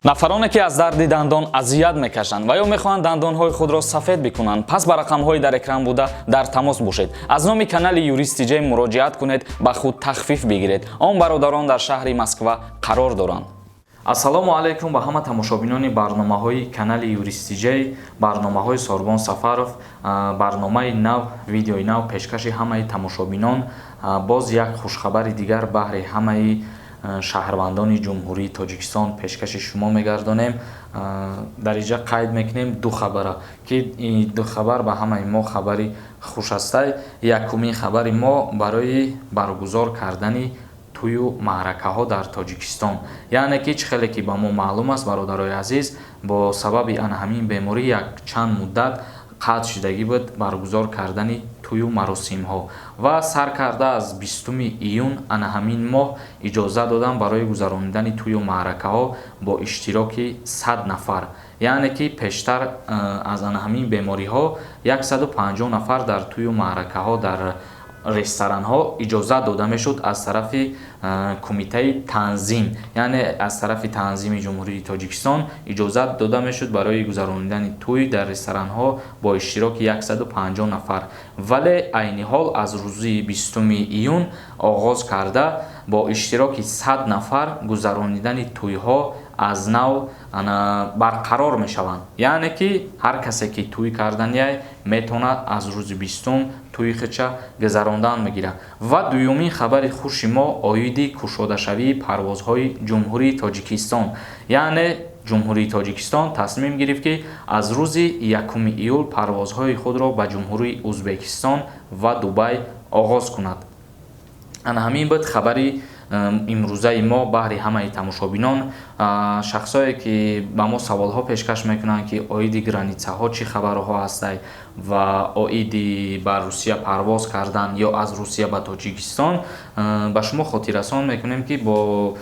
Нафароне, ки аз дарди дандон азият мекашанд ва ё мехоҳанд дандонҳои худро сафед бикунанд, пас ба рақамҳои дар экран буда дар тамос бошед. Аз номи канали Юрист Тиҷей муроҷиат кунед, ба худ тахфиф бигиред. Он бародарон дар шаҳри Москва қарор доранд. Ассалому алайкум ба ҳама тамошобинони барномаҳои канали Юрист Тиҷей, барномаҳои Сорбон Сафаров. Барномаи нав, видеои нав пешкаши ҳамаи тамошобинон. Боз як хушхабари дигар баҳри ҳамаи шаҳрвандони Ҷумҳурии Тоҷикистон пешкаши шумо мегардонем. Дар инҷа қайд мекунем ду хабара, ки ин ду хабар ба ҳамаи мо хабари хуш ҳастай. Якумин хабари мо барои баргузор кардани тӯю маъракаҳо дар Тоҷикистон. Яъне ки чӣ хеле ки ба мо маълум аст, бародарои азиз, бо сабаби ана ҳамин беморӣ як чанд муддат қатъ шудагӣ буд баргузор кардани тӯю маросимҳо ва сар карда аз 20 июн ана ҳамин моҳ иҷоза додам барои гузаронидани тӯю маъракаҳо бо иштироки 100 нафар. Яъне ки пештар аз ана ҳамин бемориҳо 150 нафар дар тӯю маъракаҳо дар ресторанҳо иҷозат дода мешуд аз тарафи кумитаи танзим, яъне аз тарафи танзими Ҷумҳурии Тоҷикистон иҷозат дода мешуд барои гузаронидани тӯй дар ресторанҳо бо иштироки 150 нафар. Вале айни ҳол аз рӯзи 20 июн оғоз карда бо иштироки 100 нафар гузаронидани тӯйҳо аз нав барқарор мешаванд. Яъне ки ҳар касе ки тӯй карданиай, метавонад аз рӯзи 20-ум тӯи худша гузарондан мегирад. Ва дуюмин хабари хуши мо оиди кушодашавии парвозҳои Ҷумҳурии Тоҷикистон. Яъне Ҷумҳурии Тоҷикистон тасмим гирифт, ки аз рӯзи 1 июл парвозҳои худро ба Ҷумҳурии Узбекистон ва Дубай оғоз кунад. Ана ҳамин буд хабари имрӯзаи мо баҳри ҳамаи тамошобинон. Шахсое ки ба мо саволҳо пешкаш мекунанд, ки оиди границаҳо чӣ хабарҳо ҳастай ва оиди ба Русия парвоз кардан ё аз Русия ба Тоҷикистон, ба шумо хотиррасон мекунем, ки бо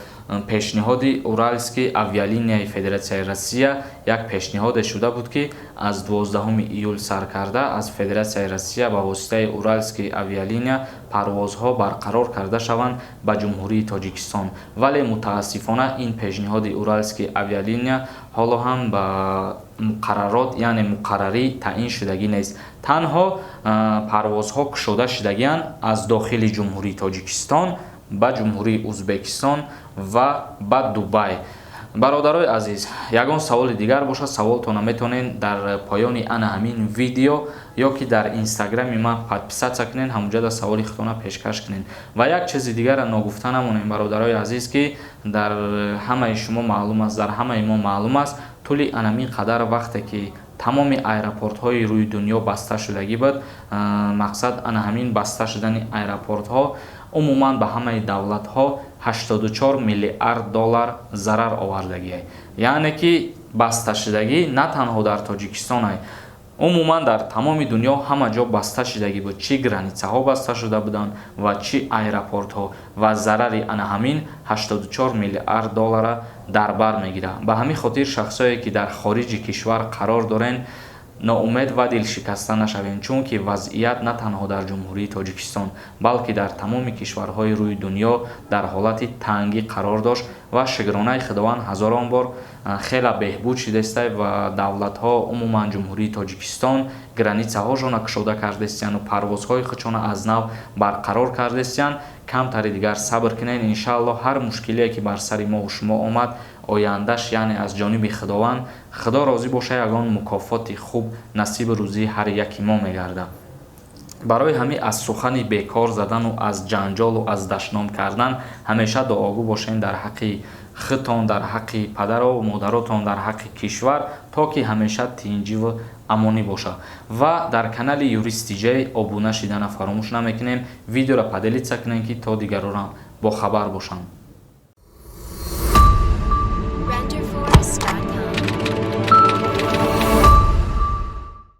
пешниҳоди Уральский авиалинияи Федератсияи Россия як пешниҳоде шуда буд, ки аз 12 июл сар карда аз Федератсияи Россия ба воситаи Уральский авиалиния парвозҳо барқарор карда шаванд ба Ҷумҳурии Тоҷикистон. Вале мутаассифона ин пешниҳоди Уральский авиалиния ҳоло ҳам ба муқаррарот, яъне муқаррарӣ таъин шудагӣ нест. Танҳо парвозҳо кушода шудагианд аз дохили Ҷумҳурии Тоҷикистон ба Ҷумҳурии Узбекистон ва ба Дубай. Бародарои азиз, ягон саволи дигар бошад, саволтонро метавонед дар поёни ана ҳамин видео ё ки дар инстаграми ман подписаться кунед, ҳамунҷода саволи худтонро пешкаш кунед. Ва як чизи дигарро ногуфта намонем, бародарои азиз, ки дар ҳамаи шумо маълум аст, дар ҳамаи мо маълум аст, тӯли анамин қадар вақте ки тамоми аэропортҳои рӯи дунё баста шудагӣ буд, мақсад ана ҳамин баста шудани аэропортҳо умуман ба ҳамаи давлатҳо 84 миллиард доллар зарар овардагиай. Яъне ки басташудагӣ на танҳо дар Тоҷикистонай, умуман дар тамоми дунё ҳама ҷо баста шудагӣ буд, чӣ границаҳо баста шуда буданд ва чӣ аэропортҳо, ва зарари ана ҳамин 84 миллиард доллара дар бар мегирад. Ба ҳамин хотир шахсое ки дар хориҷи кишвар қарор дорен, ноумед ва дилшикаста нашавем, чунки вазъият на танҳо дар Ҷумҳурии Тоҷикистон, балки дар тамоми кишварҳои рӯи дунё дар ҳолати тангӣ қарор дошт ва шукронаи Худованд, ҳазорон бор хеле беҳбуд шудастай ва давлатҳо, умуман Ҷумҳурии Тоҷикистон границаҳошона кушода кардестияну парвозҳои худшона аз нав барқарор кардестиянд. Камтари дигар сабр кунед, иншааллоҳ ҳар мушкилие ки бар сари мову шумо омад, ояндаш, яъне аз ҷониби Худованд, Худо розӣ боша, ягон мукофоти хуб насиби рӯзии ҳар яки мо мегардад. Барои ҳамин аз сухани бекор задану аз ҷанҷолу аз дашном кардан ҳамеша дуогӯ бошед дар ҳаққи худтон, дар ҳаққи падару модаротон, дар ҳаққи кишвар, то ки ҳамеша тинҷиву амонӣ бошад. Ва дар канали Юрист Тиҷей обуна шидана фаромӯш намекунем. Видеоро поделиться кунем, ки то дигарорам бохабар бошанд.